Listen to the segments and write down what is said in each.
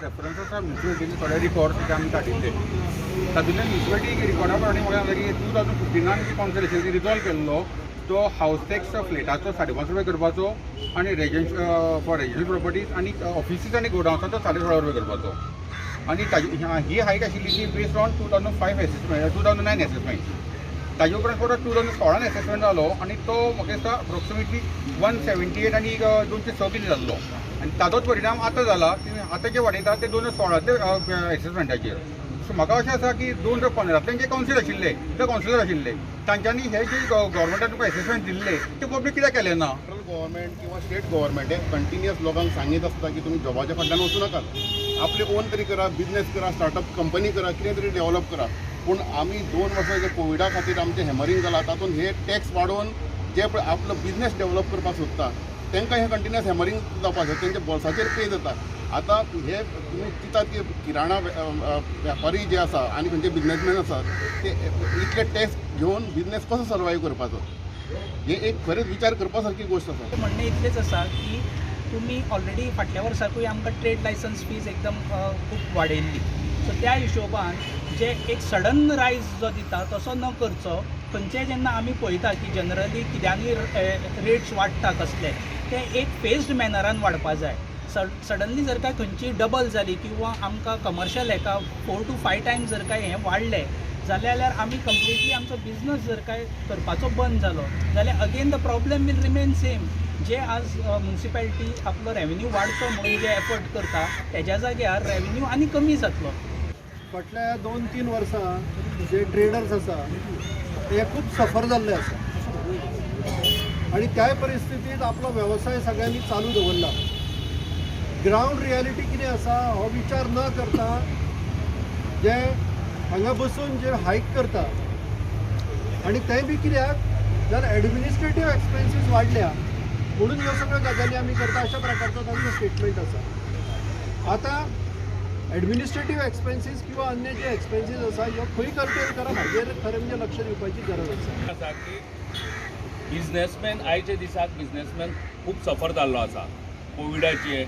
Reference आसा. म्युनिसिपालिटीचे थोडे records जे आमी काडिल्ले, तातूंतल्यान म्युनिसिपालिटी रिकॉर्डा प्रमाणे म्हाका सांगता की 2015न जी कावन्सील आशिल्ली ती रिजॉल्व केल्लो तो हावस टॅक्स फ्लॅटाचो 5.5 रुपया करपाचो आनी रेजिडेन्श फॉर रेजिडेन्शियल प्रॉपर्टीज आनी ऑफिसीस आनी गोडाउन्साचो 16.5 रुपया करपाचो. आनी ताजी ही हायक आशिल्ली ती based on 2005 assessment, 2009 assessment. ताजे उपरांत परत 2016न एसेसमेंट जालो आनी तो म्हाका दिसता अप्रोक्सिमेटली 178 आनी 206 कितें जाल्लो. आनी ताजोच परिणाम आतां जाला की आतां जे वाडयता ते 2016तले एसेसमेंटाचेर. सो म्हाका अशें आसा की 2015तल्यान जे कावन्सील आशिल्ले, ते कावन्सिलर आशिल्ले, तांच्यांनी हे जे गव्हर्मेंटान तुका एसेसमेंट दिल्ले ते पब्लीक कित्याक केलें ना? सेंट्रल गव्हर्मेंट किंवा स्टेट गव्हर्मेंट हे कंटिन्युअस लोकांक सांगीत आसता की तुमी जॉबाच्या फाटल्यान वचूं नाकात, आपले ओन तरी करा, बिजनेस करा, स्टार्टअप कंपनी करा, कितें तरी डेव्हलप करा. पूण आमी 2 वर्सां जे कोविडा खातीर आमचें हॅमरींग जाला, तातूंत हे टॅक्स वाडोवन जे पळय आपलो बिजनेस डेव्हलप करपाक सोदता तांकां हें कंटिन्युअस हॅमरींग जावपाक जाय, तेंच्या बोल्साचेर पे जाता. आतां हे तुमी चिंतात की किराणा व्यापारी जे आसा आनी खंयचे बिजनेसमॅन आसा, ते इतले टॅक्स घेवन बिजनेस कसो सर्वायव करपाचो, हे एक खरेंच विचार करपा सारकी गोश्ट आसा. म्हणणें इतलेंच आसा की तुमी ऑलरेडी फाटल्या वर्साकूय आमकां ट्रेड लायसन्स फीज एकदम खूब वाडयल्ली. सो त्या हिशोबान जे एक सडन रायज जो दिता तसो न करचो. खंयचे जेन्ना आमी पळयता की जनरली कित्यानूय रेट्स वाडटा कसले, ते एक फेज्ड मॅनरान वाडपा जाय. सडनली जर काय खंयची डबल जाली किंवा आमकां कमर्शियल हेका 4 टू 5 टायम्स जर काय हें वाडलें जाल्यार आमी कंप्लिटली आमचो बिजनस जर काय करपाचो बंद जालो जाल्यार again the problem will remain same. जे आज म्युनिसिपालिटी आपलो रेवेन्यू वाडचो म्हणून जे एफर्ट करता, तेज्या जाग्यार रेवेन्यू आनी कमी जातलो. फाटल्या 2-3 वर्सां जे ट्रेडर्स आसा ते खूब सफर जाल्ले आसा आणि त्याय परिस्थितीत आपलो वेवसाय सगळ्यांनी चालू दवरला. ग्रावंड रियालिटी कितें आसा हो विचार न करता जे हांगा बसून जे हायक करता आणि तें बी कित्याक जर एडमिनिस्ट्रेटीव एक्सपेन्सीस वाडल्या म्हणून ह्यो सगळ्यो गजाली आमी करता अशा प्रकारचो तांचो स्टेटमेंट आसा. आतां एडमिनिस्ट्रेटीव एक्सपेन्सीस किंवा अन्य जे एक्सपेन्सीस आसा, ह्यो खंय कर्टेल करप हाजेर खरें म्हणजे लक्ष दिवपाची गरज आसा. आसा की बिजनेसमॅन आयच्या दिसाक बिजनेसमॅन खूब सफर जाल्लो आसा कोविडाचे.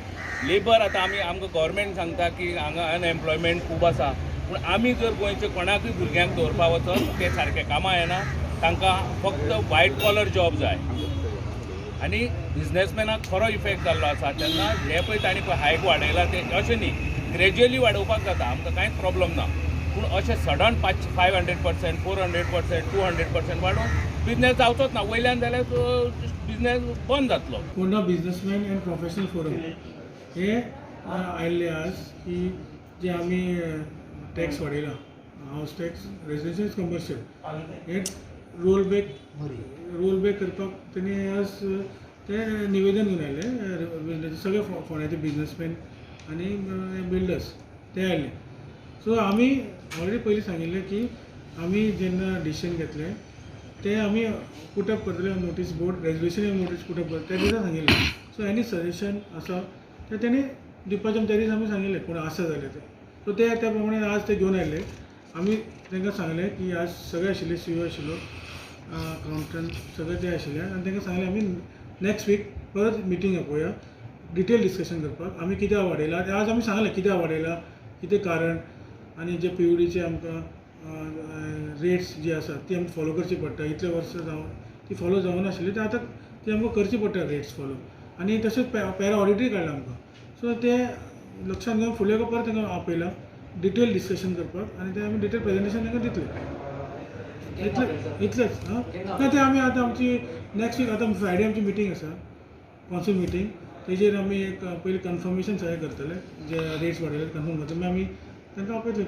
लेबर आतां आमी आमकां गव्हर्मेंट सांगता की हांगा अनएम्प्लॉयमेंट खूब आसा, पूण आमी जर गोंयचे कोणाकूय भुरग्यांक दवरपा वचत, ते सारके कामां येना. तांकां फक्त वायट कॉलर जॉब जाय. आनी बिजनेसमॅनाक खरो इफेक्ट जाल्लो आसा. तेन्ना हे पळय तांणी पळय हायक वाडयला ते अशें न्ही, ग्रेज्युअली वाडोवपाक जाता, आमकां कांयच प्रॉब्लम ना. पूण अशें सडन पांच 500%, 400%, 200% वाडोवन बिजनेस जावचोच ना. वयल्यान जाल्यार बिजनेस बंद जातलो. Ponda businessman and professional forum हे आयिल्ले आज की जे आमी टॅक्स वाडयला, हावस टॅक्स, रेजिडेन्शियल, कमर्शियल, हे रोल बॅक करपाक तेणी आज ते निवेदन घेवन आयले. सगळे फोंड्याचे बिजनेसमॅन आनी बिल्डर्स ते आयले. सो आमी ऑलरेडी पयलीं सांगिल्लें की आमी जेन्ना डिसिजन घेतलें ते आमी पुटअप करतले notice board, resolution notice put up करतले, त्या दिसा सांगिल्लें. सो एनी सजेशन आसा ते तेणी दिवपाचें त्या दिसा आमी सांगिल्लें, कोण आसा जाल्यार ते. सो ते त्या प्रमाणे आज ते घेवन आयले. आमी तांकां सांगलें की आज सगळे आशिल्ले, सीओ आशिल्लो, अकाउंटंट, सगळे ते आशिल्ले आनी तांकां सांगलें आमी नेक्स्ट वीक परत मिटींग आपोवया डिटेल डिस्कशन करपाक, आमी कित्याक वाडयला तें. आज आमी सांगलें कित्याक वाडयला, कितें कारण आनी जे पीयूडीचे आमकां रेट्स जी आसा ती आमकां फॉलो करची पडटा. इतले वर्सां जावन ती फॉलो जावनाशिल्ली, ते आतां ती आमकां करची पडटा रेट्स फॉलो. आनी तशेंच पॅरा ऑडिटूय काडला आमकां. सो ते लक्षांत घेवन फुडल्या परत तांकां आपयला डिटेल डिस्कशन करपाक आनी ते आमी डिटेल प्रेजेंटेशन तांकां दितले. इतलें इतलेंच. आं, ना, ते आमी आतां आमची नेक्स्ट वीक, आतां फ्रायडे आमची मिटींग आसा, कावन्सील मिटींग, तेजेर आमी एक पयलीं कन्फर्मेशन सगळें करतले. जे रेट्स वाडयले कन्फर्म करतले, मागीर आमी तांकां आपयतले.